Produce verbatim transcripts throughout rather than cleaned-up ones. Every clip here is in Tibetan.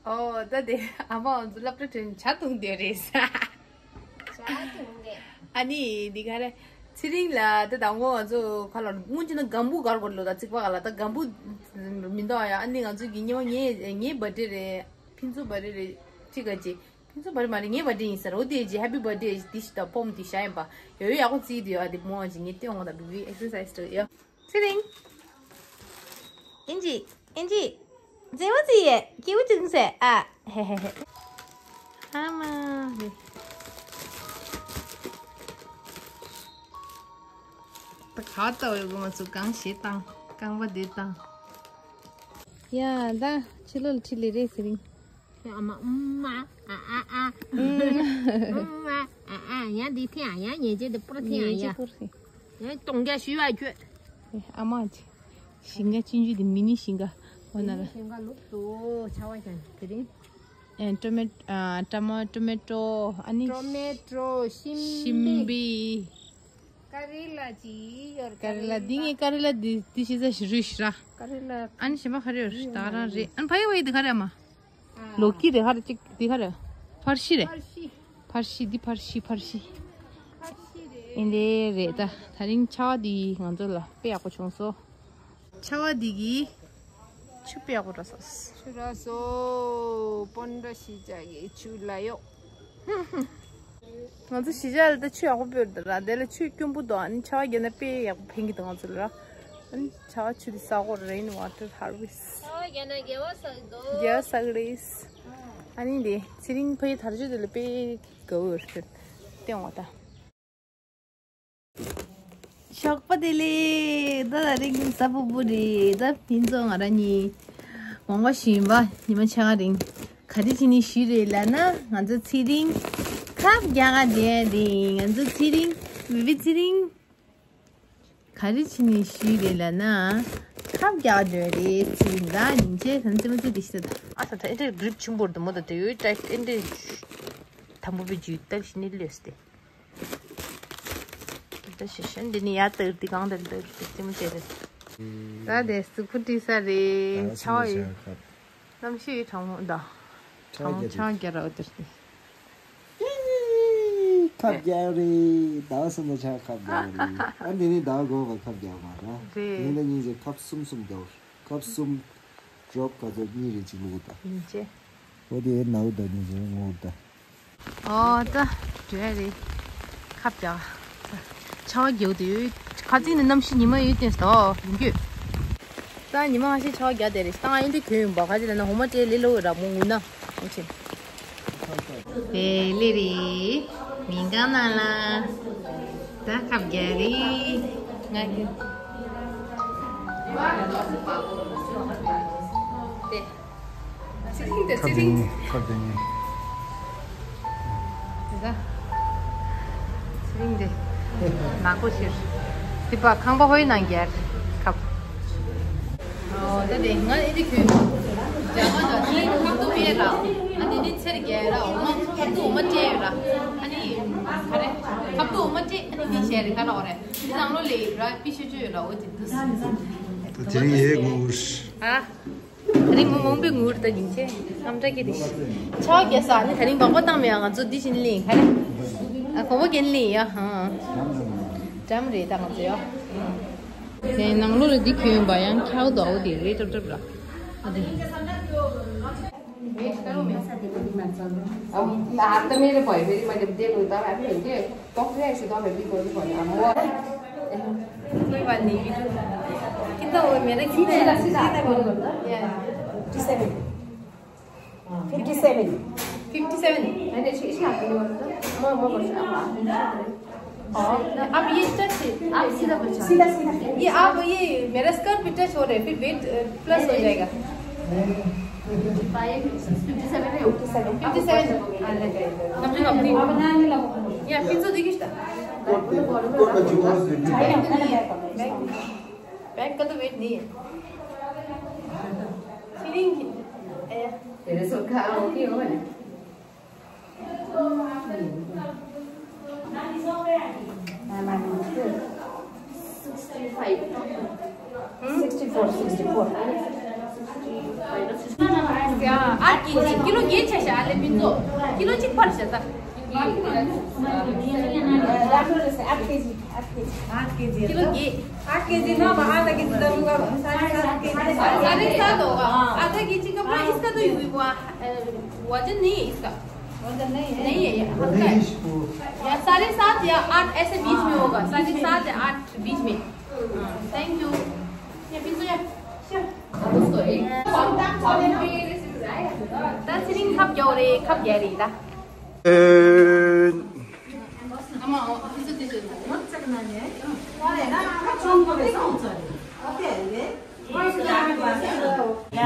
ཨོ་ད་དེ་ཨ་མ་ང་ཚོ་སློབ་གྲྭ་ཐོན་ཇ་འཐུང་བསྡད་རེད་ས། ཇ་འཐུང་བསྡད། ཨ་ནི་འདི་ག་རེ། ཚེ་རིང་ལ་ད་དང་པོ་ང་ཚོ་ཁ་ལ་སྔོན་ཆད་ན་སྒམ་བུ་གར་གོ་ལོ་ད་རྩིག་པ་ག་ལ་ད་སྒམ་བུ་མི་འདུག་ཨ་ཡ། ཨ་ནི་ང་ཚོ་གི་ཉེ་བ་ངའི་ངའི་བར་ཌེ་རེད། ཕུན་ཚོགས་བར་ཌེ་རེད། ཅི་ག་ཅི། ཕུན་ཚོགས་བར་ཌེ་མ་རེད། ངའི་བར་ཌེ་ཡིན་ས་རེད། འོ་དེ་ཅི་ཧེ་པི་བར་ཌེ་འདི་ཞིག་ད་པོམ་འདི་བཞག་ཡིན་པ། ཡོ་ཡོ་ཡག་པོ་རྩིས་དེ་ཡོ། ཨ་དེ་མོ་ཅི་ངའི་སྟེང་འོང་ད་བི་བི་ཨེག་སར་སའི་ཛི་ཏུ་ཡོ། ཚེ་རིང་། ཨིན་ཇི། ཨིན་ཇི། མཛེས་པོ་ཅིག་ཡོད། སྐྱིད་པོ་ཅིག་ཟེར་ཨ། ཧེ་ཧེ་ཧེ། ཨ་མ་རེད། ད་ག་ལྟ་བའི་སྒོ་ང་ཚོ་གང་ཞེས་བཏང་། རྐང་པ་འདི་བཏང་། ཡ་ད་ཕྱི་ལོགས་ལ་ཁྲིད་ལེ་རེད་ཚེ་རིང་། ཨ་མ་ཨུམ་མ་ཨ་ཨ་ཨ། ཨུམ་མ་ཨ་ཨ། ཡང་འདི་ཐེངས་ཡང་ཉེས་ཅན་དེ་པོར་ཐེངས་ཡང་ཡང་སྟོང་རྒྱ་ཞུས་པ་ཁྱོད། ཨ་མ་ཅི། ཞིང་ཁ་ཆུང་ཆུང་དེ་མི་ནི་ཞིང་ཁ། འོ་ན་ལ། ཞིང་ཁ་ལུག་ཏུ་ཆ་བ་ཀྱང་དེ་རིང་། ཨེ་ཊོ་མེ་ཊོ་ཊོ་མ་ཊོ་མེ་ཊོ་ཨ་ནི། ཊོ་མེ་ཊོ་ཤིམ་ཤིམ་པི། པི། ཀ་རི་ལ་ཅི་ཡོད། ཀ་རི་ལ་འདི་ངའི་ཀ་རི་ལ་འདི་འདི་ཤི་ཟ་ཤི་རུ་ཤི་ར། ཀ་རི་ལ་ཨ་ནི་ཞིམ་པ་ཁ་རི་ཡོད་ད་རང་རེད། ཨ་ནི་ཕ་ཡི་བ་ཡི་འདི་ཁ་རི་ཨ་མ། ལོ་ཀི་དེ་ཁ་རི་ཅིག་འདི་ཁ་རི། ཕར་ཤི་རེད། ཕར་ཤི། ཕར་ཤི་འདི་ཕར་ཤི་ཕར་ཤི། ཨིན་དེ་རེད་ད། ད་རིང་ཆར་པ་འདི་ང་ཚོ་ལ་དཔེ་ཡག་པོ་བྱུང་སོང་། ཆར་པ་འདི་གིས་ཆུ་དཔེ་ཡག་པོ་རག་སོང་། ཆུ་རག་སོང་། སྤོན་ཊ་གཞིས་ཆགས་ཀྱི་ཆུ་ལ་གཡོག་ང་ཚོ་གཞིས་ཆགས་ལ་ད་ཆུ་ཡག་པོ་སྤོས་འདུག་ར། དེ་ལ་ཆུ་སྐྱོན་པོ་འདུག་ཨ་ནི་ཆར་པ་བརྒྱབ་ན་དཔེ་ཡག་པོ་ཕན་གྱི་འདུག་ང་ཚོ་ལ་ར། ཨ་ནི་ཆར་པ་ཆུ་དེ་ས་གོ་rain water harvest། ཆར་པ་བརྒྱབ་ན་དགེ་བ་བསགས་འདུག་དགེ་བ་བསགས་རེད། ཨ་ནི་དེ་ཚེ་རིང་ཕ་ཡི་དར་ཆུ་དེ་ལ་དཔེ་དགའ་བོ་རེད། བསྟན་འོ་ད། ཞོགས་པ་བདེ་ལེགས། ད་ད་རིང་གཟའ་ཕུར་བུ་རེད། ད་ཕུན་ཚོགས་ང་རང་གཉིས་ཝང་ཝ་ཞིམ་པ་ཉི་མ་ཆ་ག་རིང་ག་རེ་བྱས་ནས་བཞུགས་རེད་ལབ་ན། ང་ཚོ་ཚེ་རིང་ཁབ་རྒྱག་ག་བསྡད་རེད། ང་ཚོ་ཚེ་རིང་བི་བི་ཚེ་རིང་ག་རེ་བྱས་ནས་བཞུགས་རེད་ལབ་ན། ཁབ་རྒྱག་ག་འགྲོ་རེད། ཚེ་རིང་ད་ཉིན་བྱས་ད་ཙི་མ་ཙི་དེ་ཤི་ད། ཨ་ས་ད་ཨེ་འདྲའི་གྲིབ་ཆེན་པོ་རེད་མོ། ད་དེ་ཡོད་ད་ཨེ་འདྲའི་དམ་པོ་བི་ཇུ་ད་ཤི་ནི་ལོས་ཏེ། ད་ཤི་ཤི་འདི་ནི་ཡ་ཏིར་ཏི་གང་ཏིར་ཏིར་ཏི་ཏི་མོ་ཅེ་རེད། ད་དེ་གཟུགས་པོ་བཀྲུས་ས་རེད། ཆར་པ་ཡོད། གནམ་གཤིས་གྲང་མོ་ད། ཆར་པ་རྒྱག་ཆར་པ་རྒྱག་ར་འོ་ཏིར་ཏི། ཁབ་རྒྱག་རེད། ཟླ་བ་གསུམ་ལ་ཆར་པ་ཁབ་རྒྱག་རེད། ཨ་འདི་ནི་ཟླ་བ་དགུ་པ་ཁབ་རྒྱག་མ་རེད། རེད། ཉིན་ལ་ཉིན་བྱས་ཁབ་གསུམ་གསུམ་རྒྱག་ཁབ་གསུམ། ཌོབ་ག་ཚོད་གཉིས་རེ་གཅིག་བླུགས་ད། ཡིན་ཅེ། འོ་དེ་ནའུ་ད་ནི་ཇེ་ངོ་ད། ཨོ་ད། འདྲ་རེད། ཁབ་རྒྱག་ཆར་པ་རྒྱག་དུས་ཁ་ཚིག་ནི་གནམ་གཤིས་ཉི་མ་ཡོད་དེ་ཟོ་ཡིན་རྒྱུ། ད་ཉི་མ་ཁ་ཤས་ཆར་པ་རྒྱག་དེ་རེད། ད་ང་ཡོད་དུས་གྱོན་ཡིན་པ། ཁ་ཅིག་ལ་ན་འོ་མ་སྤྲད་ལེ་ལོ་ར་མོ་ངུ་ན། འོ་ཆེ། དེ་ལེ་རེད། མི་འགའ་ན་ལ། ད་ཁབ་རྒྱག་རེད། ང་གི། དེ། ཚེ་རིང་དེ་ཚེ་རིང་། ཁབ་རྒྱག་ནི། དེ་ད། ཚེ་རིང་དེ། ནག་པོ་ཕྱིར། དེ་པ་ཁང་པ་ཧོའི་ནང་རྒྱག་ཁབ། ཨོ་ད་དེ་ང་ཨེ་དེ་གྱོན། རྒྱ་མ་ད་དེ་ཁབ་ཏུ་བེ་ར། ཨ་དེ་ནི་ཚེར་རྒྱག་ར་འོ་མ་ཁབ་ཏུ་འོ་མ་སྤྲད་ཡོད་ར། ཨ་ནི་ག་རེ། ཁབ་ཏུ་འོ་མ་སྤྲད་ཨ་ནི་དེ་བྱས་རེ་ག་ལ་འོ་རེ། དེ་ནང་ལོ་ལེ་ར་པི་ཤུ་ཅུ་ཡོད་ལ་འོ་དེ་དུ། ད་དེ་རིང་ཡེ་ངུ་ཨ། ད་རིང་མོ་མོང་པའི་ངུར་ད་ཡིན་ཆེ། ཨམ་ཏྲ་ཀི་དི་ཤི། ཆའོ་རྒྱ་ས་ནི་ད་རིང་བག་པ་བཏང་མེད་ང་ཚོ་འདི་བཞིན་ལིང་ཁ་རེ། ཨ་གོ་བོ་གན་ལིང་ཡ་ཧང་། འགྲམ་རེད་ད་ང་ཚོ་ཡ། དེ་ནང་ལོ་ལ་འདི་གྱོན་པ་ཡང་ཁྱའོ་དོ་འོ་དེ་རེད་ཏྲབ་ཏྲབ་ར། ཨ་དེ། कोई बात नहीं, वीडियो। कितना हुआ मेरा? कितना? सीधा, सीधा। या। Fifty seven. Fifty seven. Fifty seven. हाँ, अब ये टच है। आप सीधा पूछो। सीधा, सीधा। ये आप, ये मेरा स्कर्ट भी टच हो रहा है, फिर वेट, अ, प्लस हो जाएगा। फिफ्टी सेवन है। Fifty seven. Fifty seven. या, फिर तो देखिए। बैग का तो वेट नहीं है। फीलिंग है। तेरे सो का होती हो ना। Sixty five. Sixty four, sixty four. आठ केजी, किलो के छ छ, आले पिन्जो। किलो चिक पर्छ त। आठ केजी। किलो के। आठ केजी ना, आधा केजी दम का, साढ़े सात केजी। साढ़े सात होगा। आधा केजी का, पर इसका तो यू हुआ, वजन नहीं है इसका। वजन नहीं है। नहीं है, ये हल्का है। या साढ़े सात या आठ ऐसे बीच में होगा। साढ़े सात या आठ बीच में। हाँ, thank you. ये पिन्जो या। ད་ཚེ་རིང་ཁབ་རྒྱག་རེད། ཁབ་རྒྱག་རེད་ད།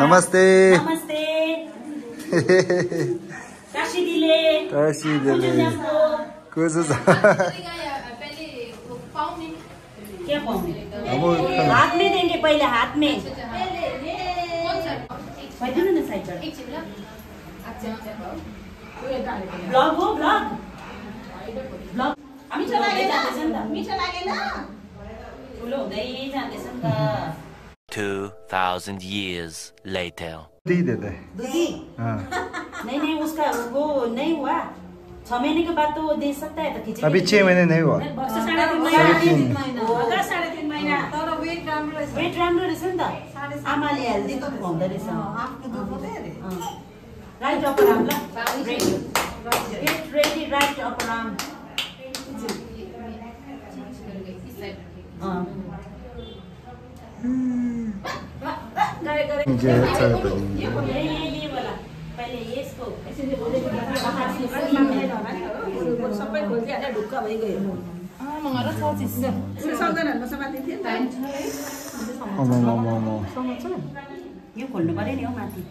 नमस्ते। नमस्ते। काशी दिले। काशी दिले। कुछ क्या पाऊंगी? अब हाथ में देंगे पहले, हाथ में। बैठो ना साइड पर। ब्लॉग हो, ब्लॉग। ब्लॉग। मीठा लागेन? मीठा लागेन? ठुलो हुँदै जाँदैछ नि त। Two thousand years later. दी देते। दूधी? हाँ। नहीं, नहीं, उसका वो नहीं हुआ। छह महीने के बाद तो वो दे सकता है, तो खिचड़ी। अभी छह महीने नहीं हुआ। नहीं, बक्सा साढे तीन महिना। साढे तीन। होगा साढे तीन महिना। तर वेट राम्रो रहेछ। वेट राम्रो रहेछ नि त। साढे सात। आमाले हेल्दी दुध खुवाउँदो रहेछ। अँ, आफ्नो दुध मात्रै अरे। अँ। राइट अप्पर आर्म ल। Get ready, right upper arm. अँ। गरे, गरे। ये, ये, ये वाला। पहले ये इसको। सबै खोल्दै हाले, ढुक्क भइगयो। अँ, म घर छ चिज। उयो सक्दैन, म समात्ने थिएँ नि त। आमा, आमा, आमा, आमा। यो खोल्नु पर्यो नि हौ माथि।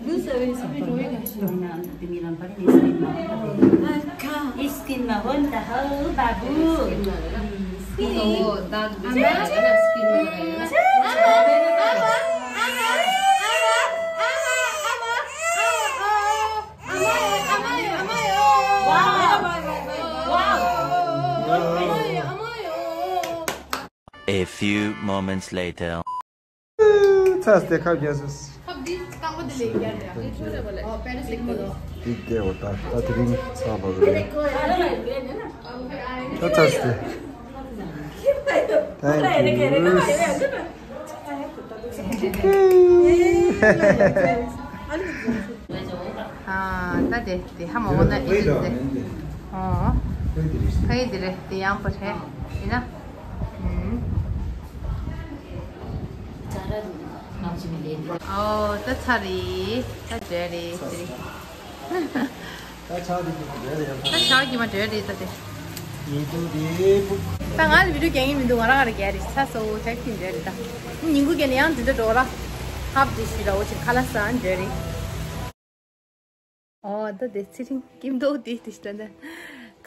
होइन, अन्त त्यो मिलाउनु पर्यो नि स्क्रिनमा। स्क्रिनमा हो नि त हौ बाबु। स्क्रिन। हो, दाँत बिस्तारै होइन, स्क्रिनमा लगाएर। A few moments later. ཚ་སྟེ་ཁ་རྒྱག་སོང་། ཁབ་འདི་རྐང་པ་འདི་ལས་རྒྱག་རེད། འདི་ཁྱོད་རེད་པ་ལས། ཨོ་པེ་རེ་སི་ལིག་པ་དོ། འདི་རྒྱག་འོ་ད་ད་དེ་རིང་ཚ་བ་རེད། ད་ཚ་སྟེ། Thank you. ཨ་ད་དེ་དེ་ཧ་མ་འོ་ན་ཨེ་ཅི་དེ། ཨོ། ཁ་ཡི་དེ་རེད་དེ་ཡང་པོ་རེད་ཡིན་ན། ཨུམ། ཨོ་ད་ཚ་རེད་ད་འདྲ་རེད་དེ་རེད། ད་ཆག་དེ་ཀྱི་མ་འདྲ་རེད་ཡང་། ད་ཆག་གི་མ་འདྲ་རེད་ད་དེ། ཉིན་ཐུང་དེ་ཕུག་ད་ང་ལ་བི་ཌིའོ་རྒྱག་གི་མི་འདུག་ང་རང་ང་རང་རྒྱག་རེད། ཚ་སོ་ཆག་གི་འདྲ་རེད་ད། ཉིན་གུང་རྒྱག་ནས་ཡང་འདི་འདྲ་འགྲོ་ར། ཧབ་དེ་ཞུ་ར་འོ་ཅིག་ཁ་ལག་ཟ་འདྲ་རེད། ཨོ་ད་དེ་ཚེ་རིང་སྐྱིད་མདོག་དེ་དེ་ཞིག་ད་ད།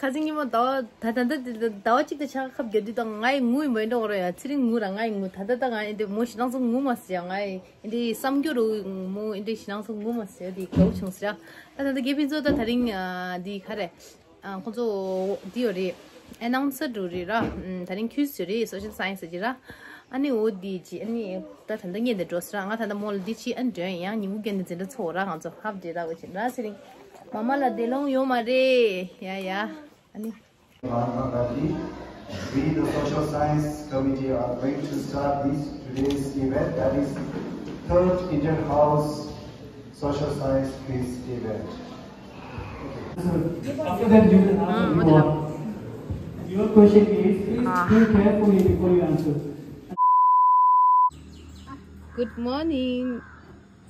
ཁ་སང་ཉིན་མོ་ཟླ་བ་ད་ད་ད་དེ་ཟླ་བ་གཅིག་དེ་ཆག་ཁབ་རྒྱག་དུས་ད་ང་ཡི་ངུ་ཡི་མ་འགྲོ་ར་ཡ། ཚེ་རིང་ངུ་ར་ང་ཡི་ངུ་ད་ད་ད་ང་ཡི་འདི་མོ་ཞེ་སྡང་ཚོ་ངུ་མ་སི་ཡ། ང་ཡི་འདི་བསམ་རྒྱུ་རུ་མོ་འདི་ཞེ་སྡང་ཚོ་ངུ་མ་སི་ཡ། འདི་དགའ་བོ་བྱུང་སི་ཡ། ད་ད་ད་དགེ་ཕན་ཚོ་ད་ད་རིང་འདི་ག་རེ། ཁོང་ཚོ་འདི་ཡོད་རེད། ཨེ་ནའུན་སར་འགྲོ་རེད་ར། ད་རིང་ཁྱུས་ཡོད་རེད། སོ་ཤལ་སའེན་སི་ཟེར་གྱི་ར། ཨ་ནི་འོ་འདི་ཅི་ཨ་ནི་ད་ད་ལྟ་ངས་འདི་འགྲོ་སི་ར། ང་ད་ལྟ་མོ་ལ་འདི་ཅི་ཨ་ནི་འགྲོ་ཡིན། ཡང་ཉིན་གུང་རྒྱབ་ནས་འཛིན་གྲྭ་ཚོགས་ར། ང་ཚོ་ཧབ་འདྲེ་ར་འོ་ཅི་ར་ཚེ་རིང་། མ་མ་ལ་བདེ་ལོང་ཡོད་མ་རེད་ཡ་ཡ། ཨ་ནི། Mahatma Gandhi, we the Social Science Committee are going to start this today's event, that is third Inter-House Social Science Quiz Event. Okay. After that, you will ask a reward. Your question is, please think carefully before you answer. Good morning.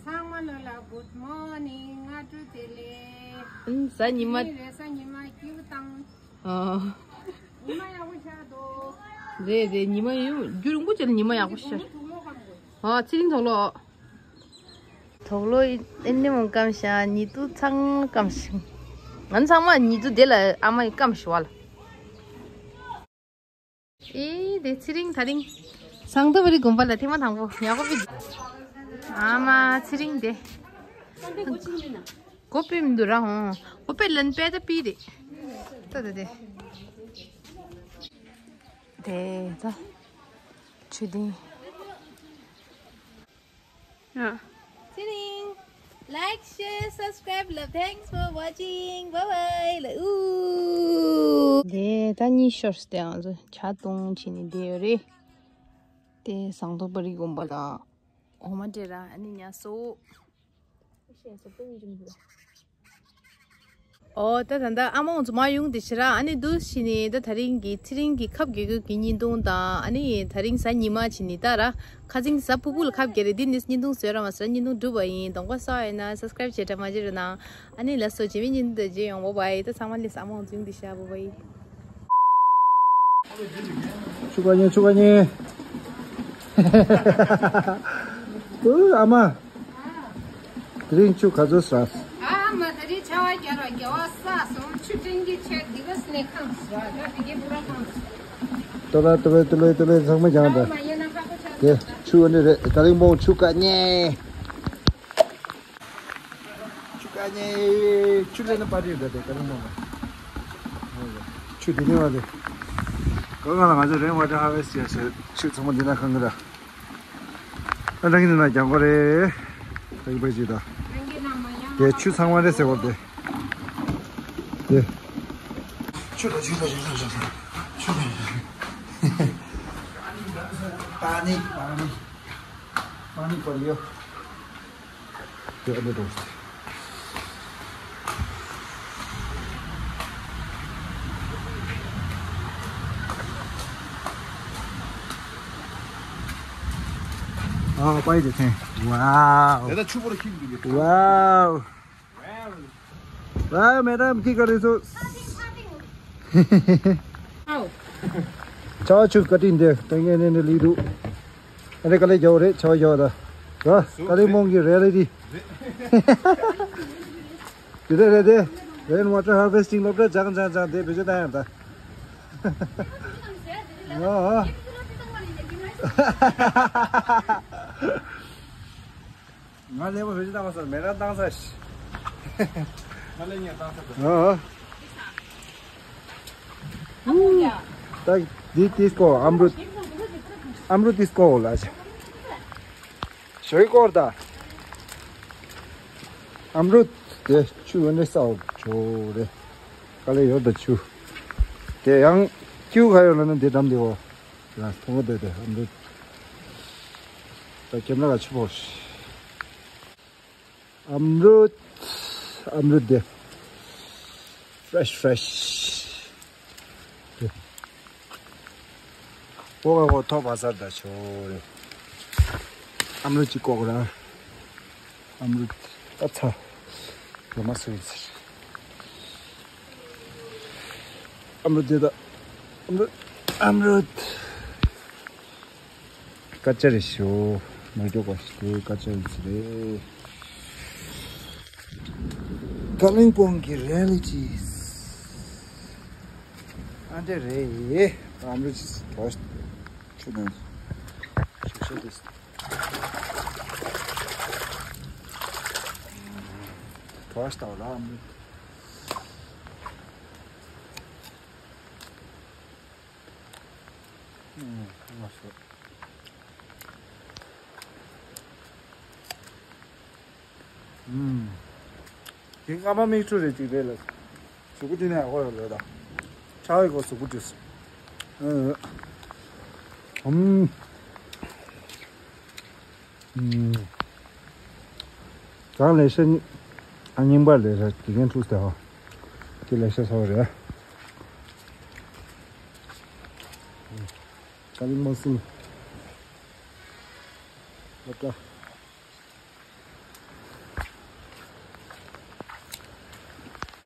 ཚང་མ་ལོ་ལ་good morning. ང་ཀྲུ་ཏེ་ལེ། ཨུན་གཟའ་ཉི་མ། ཉི་མ་རེད་གཟའ་ཉི་མ་སྐྱིད་པོ་བཏང་། ཨ། ཉི་མ་ཡག་པོ་ཤར་འདུག་རེད་རེད། ཉི་མ་ཡོད་རྒྱུ་རིང་པོ་བྱས་ལ་ཉི་མ་ཡག་པོ་ཤར། ཨ་ཚེ་རིང་དོག་ལོ། དོག་ལོ་ཨེ་ནི་མོ་སྐམ་ཤག་ཉི་དུ་ཚང་མ་སྐམ་ཤག་ང་ཚང་མ་ཉི་དུ་དེ་ལ་ཨ་མ་ཡི་སྐམ་ཤག་བ་ལ། ཨེ་དེ་ཚེ་རིང་ད་རིང་། སང་ཏོ་བ་རི་དགོན་པ་ལ་ཐེངས་མ་དང་པོ་ཡག་པོ་པི། ཨ་མ་ཚེ་རིང་དེ། གོ་པི་མི་འདུག་ར་ཧོ། གོ་པི་ལན་པེ་ད་པི་རེད། ད་ད་དེ། དེ་ད། ཆུ་ལྡིང་། ཡ། Like, share, subscribe. Love, thanks for watching. Bye bye. ལ་ཨུ། དེ་ད་གཉིས་ཤོར་སྟེ་ང་ཚོ་ཇ་བཏུང་བྱས་ནས་བསྡད་ཡོད་རེད། དེ་ཟངས་མདོག་དཔལ་རི་དགོན་པ་དང་འོ་མ་འདྲེ་ར་ཨ་ནི་ཉ་སོ། ཨོ་ད་ད་ད་ཨ་མ་འོང་ཚོ་མ་ཡོང་དེ་ཕྱི་ར་ཨ་ནི་འདུག་ཕྱི་ནས་ད་ད་རིང་གི་ཚེ་རིང་གི་ཁབ་རྒྱག་རྒྱུ་གི་བརྙན་ཐུང་དང་ཨ་ནི་ད་རིང་གཟའ་ཉི་མ་ཕྱི་ནས་ད་ར་ཁ་སང་གཟའ་ཕུར་བུ་ལ་ཁབ་རྒྱག་རེད། འདི་ནས་བརྙན་ཐུང་བཟོས་ར་མ་ཟེར་བརྙན་ཐུང་གྲུབ་པ་ཡིན། གདོང་པ་གསལ་ཡོད་ན་སབ་སི་ཀ་རེབ་བྱེད་དྲ་མ་བརྗེད་རོགས་གནང་། ཨ་ནི་ལགས་སོ་རྗེས་མའི་བརྙན་ཐུང་དུ་མཇལ་ཡོང་། བའི་བའི། ད་ཚང་མ་ལས་ཨ་མ་འོང་ཚོ་ཡོང་དེ་ཤ་བའི་བའི། ཆུ་ཁ་ཉེ་ཆུ་ཁ་ཉེ། ཨུ་ཨ་མ། དེ་རིང་ཆུ་ག་ཚོད་ཟ། ཨ་མ་དེ་རིང་ཆར་པ་རྒྱག་ར་རྒྱག་པ་བསགས་སོང་། ཆུ་སྤྲིན་གྱི་ཆེད་འདི་ག་སྣེ་ཁང་ཟ་ད་དེ་གའི་བུ་ར་ཁང་ཟ། ཏོ་ལ་ཏོ་ལེ་ཏོ་ལེ་ཏོ་ལེ་ཚང་མ་ཀྱང་ད། ཨ་མ་ཡིན་ན་ཁ་ཁོ་ཆ་དེ་ཆུ་འདི་རེད། ད་རིང་མོ་ཆུ་ཁ་ཉེ། ཆུ་ཁ་ཉེ། ཆུ་ལེན་ན་པར་ཊི་ཡོད་ད་དེ་ད་རིང་མོ་ལ། ཆུ་དེ་ནས་བ་དེ། གང་ག་ལ་ང་ཚོ་རེན་ཝ་ཊར་ཧར་ཝེ་སི་ཊི་བྱས་ཆུ་ཚང་མ་འདི་ན་ཁང་གི་ར། ཨ་རང་གི་ནང་རྒྱག་གོ་རེད། རང་གི་པ་ཅིག་དང་། དེ་ཆུ་ཚང་མ་རེད་ཟེར་བ་དེ། དེ། ཆུ་དང་ཆུ་དང་ཆུ་དང་ཆུ་དང་ཆུ་དང་། པ་ནི་པ་ནི། པ་ནི་པ་ཡོ། དེ་ཨ་ནི་དང་། ཨ་པའི་དེ་ཐེན། ཝའོ། དེ་ད་ཆུ་བོར་ཁྱིམ་དུ་ཡོད། ཝའོ། ཝའོ་མེ་ཌམ་ཀི་ཀ་རི་སོ། ཨའོ། ཆ་ཆུ་ཀ་ཏིན་དེ་ཏེང་ངེ་ནེ་ནེ་ལི་དུ། ཨ་རེ་ཀ་ལེ་རྒྱའོ་རེད་ཆ་བ་རྒྱའོ་ད། ར་ཀ་ལི་མོང་གི་རེ་ལི་དི། དེ་རེད་རེད་དེ། རེན་ཝ་ཊར་ཧར་ཝེ་སི་ཊིང་སློབ་གྲྭ་ཅང་ཅང་ཅང་དེ་བེད་སྤྱོད་བཏང་ཡང་ད། ཨོ། ང་ལས་པ་བེད་སྤྱོད་བཏང་བ་སོང་མེ་ར་བཏང་ས་ཤི། ང་ལས་ཉེ་བཏང་ས་དང་། ཨོ། ད་འདི་ཏིས་ཀོ་ཨམ་རུ། ཨམ་རུ་ཏིས་ཀོ་ལ་ཤ། ཞོའི་སྐོར་ད། ཨམ་རུ་དེ་ཆུ་ཡོད་ནི་སའོ་ཆོ་རེ། ཀ་ལེ་ཡོད་ད་ཆུ། དེ་ཡང་ཀྱུ་ག་ཡོད་ལ་ན་དེ་འགྲམ་དེ་འོ། ཡ་ཐོང་གོ་དེ་དེ་ཨམ་རུ། ད་ཁྱེམ་ལ་ཆུ་བོ་ཤི། ཨམ་རུད། ཨམ་རུད་དེ། ཕྲེཤ་ཕྲེཤ། ཨོ་ཨོ་ཐོ་བ་ཟར་ད་ཆོ་རེ། ཨམ་རུད་ཅི་ཀོག་ར། ཨམ་རུད། ཨ་ཚ། ལོ་མ་སུ་ཡིན་ཟེར། ཨམ་རུད་དེ་ད། ཨམ་རུད། ཨམ་རུད། སྐད་ཆ་རེ་ཞུ། མི་འགྲོ་ག་ཞུ་སྐད་ཆ་རེ་ཞུ་རེད། ཀ་ལིང་པོང་གི་རེ་ལི་ཅིས། ཨ་འདྲ་རེད། ཨམ་རུ་ཅིས་དོ་ཆུ་ནང་ཆུ་ཤོ་དེ། དོ་ལྟ་བ་ལ་ཨམ་རུ། ཨུམ། ང་ཤོད། ཨུམ། དེ་སྔ་མ་མིག་འཕྲུལ་རེ་ཅིག་རེད་ལ། གཟུགས་པོ་དེ་ནས་ཨ་ཁོ་ཡོད་ལོས་དང་། ཆ་བའི་སྐོར་གཟུགས་པོ་བྲིས། ཨུམ། ཨུམ། གང་ལས་ཤ་ཨ་རྙིང་པ་ལས་ཤ་དགེ་རྒན་ཐུག་སྟེ་ཧོ། དེ་ལས་ཤ་ཚོ་རེད། ཀ་ལིང་མོ་སིང་། ལབ་ཀ།